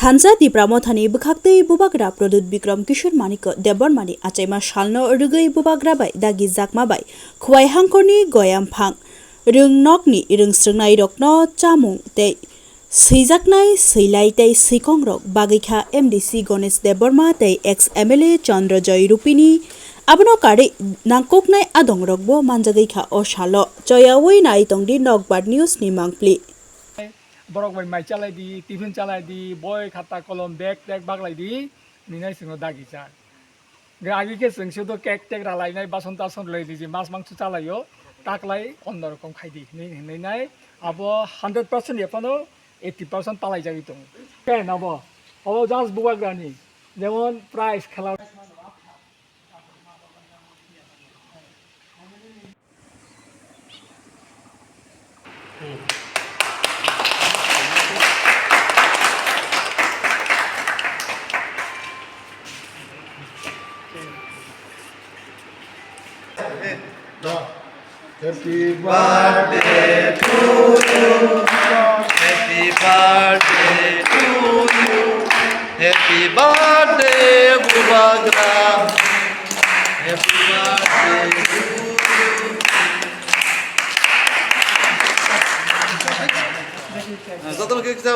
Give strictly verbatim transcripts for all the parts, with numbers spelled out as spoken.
Thansa Tipra Mothani bwkhaktwi bubagra Pradyut Bikram Kishore Manikya Debbarmani achaima salno rwgwi bubagra bai dagijakma bai Khwai Hangkhorni Goyamphang rwngnokni rwngsrwngnairokno chamung tei swijaknai swilai tei swikongrok bagwi kha M D C Ganesh Debbarma tei ex M L A Chandra Joy Rupini. Abono karwi nangkuknai adongrokbo manjagwi kha o salo. Choyaui nai tongdi Nokbar News ni mangpli. Borok bai mai chalai di, tiffin chalai di, boi, khata, kolom, bag, tag baglai di, ninai swngo dagi chak. Agi khe chwng se do cake tek ralainai, bason tason rwlai di, je mas mangso chalaio, taklai onno rokom khai di, hinwi hinwi nai, abo hundred percent ya phano eighty percent palai jagwi tongo. Ken abo, abo just bubagrani, jemon price khela. Happy birthday to you. Happy birthday to you. Happy birthday, Bubagra. Happy birthday to you. Jotono khe kisa.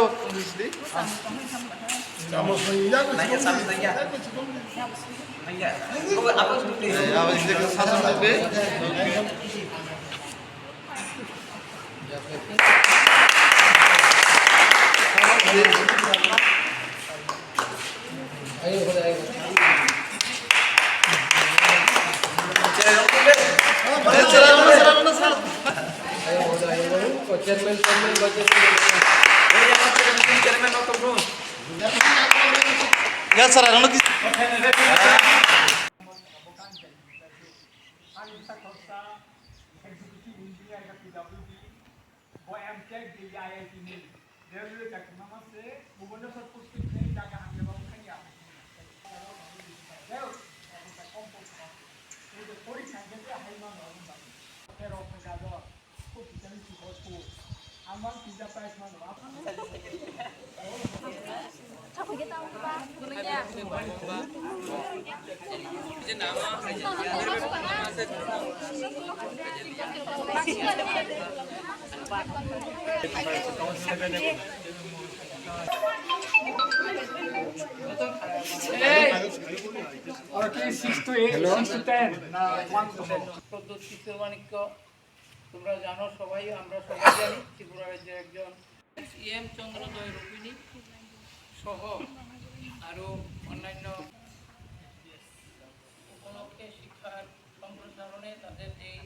Ya, sir, ano ki- Bo M Tech de I I T ni railway chakma mase Bhubaneswar posting ni jaga hamya ba khani ya. Pori sangke hai ma no ba. Pero pagado ko kitani si ko ko. Amang pizza price ma no. Or at least six to eight, six to ten, uh, one to ten. Pradyut কিশোর মাণিক্য, তোমরা জানো সবাই, আমরা সবাই জানি ত্রিপুরা রাজ্যের একজন এম চন্দ্রোদয় রূপিণী সহ আরও অন্যান্য উপলক্ষে শিক্ষার সম্প্রসারণে তাদের এই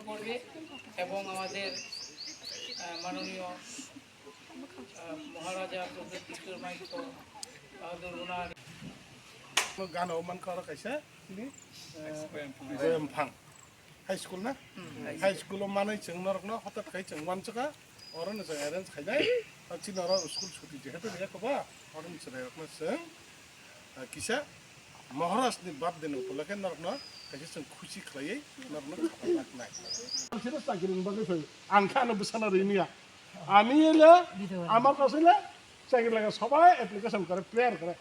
করবে এবং আমাদের, আহ, মাননীয়, আহ, মহারাজা প্রদ্যুৎ কিশোর মাইক্য বাহাদুর ওনার Gana o mankha oro kaisa, chini, eh, Goyamphang. High school na? Hmm, high school. High school o manwi chwng norokno hotat khai chwng uansukha, oro no chwng arrange khainai, o chini oro school chuti jehetu riya koba, oro no chwrairokno chwng, ah, kisa Maharaj ni birthday ni upolokhe norokno kaisa chwng khusi khlaiwi norokno khapang nai. Sino chakri ni bagwi phai, ang khe ano bwsano rini ya. Ami ele, amar kaisa le, chakri laga sobai application kore, prayer kore.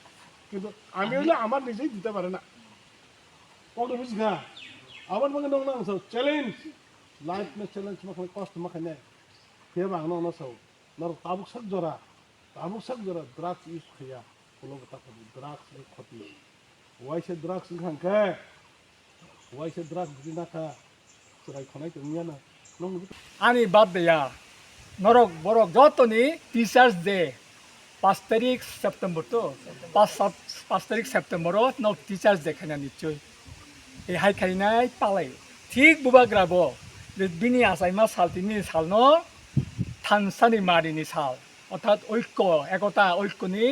Kintu ami ele amar nijei dite pare na. Kokno buji kha. Aboni bagwi nokno ang sao challenge. Life no challenge ma khlai, kosto ma khainai. Phiya ba ang nokno sao. Norok tabuk sak jora. Tabuk sak jora drugs use khaiya. Ulo bwta khati drugs ni khoti. Waisa drugs wngkha hwnkhe. Waisa drugs bini nakha. Chwrai khonai tongya na. Nong ani birthday ya. Norok borok jotoni Teachers Day. Pash tarik September to, pash, pash tarik September o nok Teachers Day khaina nichoi. E hai khainai palai. Thik bubagra bo, je bini achaima sal tini salno thansani marini sal. Orthat oikko, ekota, oikkoni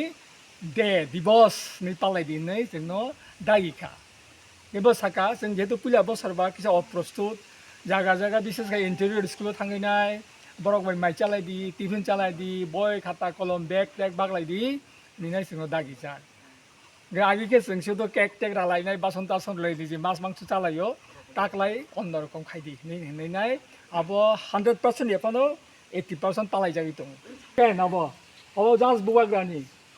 de, divos ni palai di hinwi chwngno dagi kha. Ebo saka, chwng jehetu puila bosor ba kisa oprostut, jaga jaga, bishes khe interior school o thangwi nai, borok bai mai chalai di, tiffin chalai di, boi, khata, kolom, bag, tag baglai di, hinwi nai chwngno dagi jak. Agi khe chwng se do cake tag ralainai, bason tason rwlai di, je mas mangso chalaio, taklai onno rokom khai di, hinwi hinwi nai, abo hundred percent ya phano eighty percent palai jagwi tongo. Ken abo, abo just bubagrani.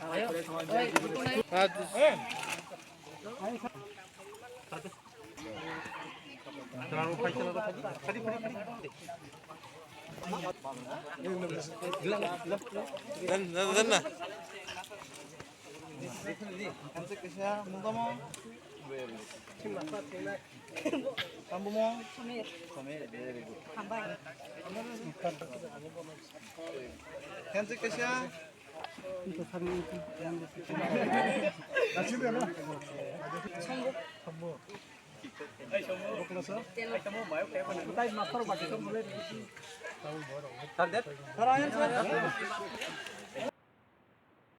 Dan, dan, dan na. Hanse kisa mungtamo. Sambumo. Samir. Samir, very good. Hambai. Hanse kisa.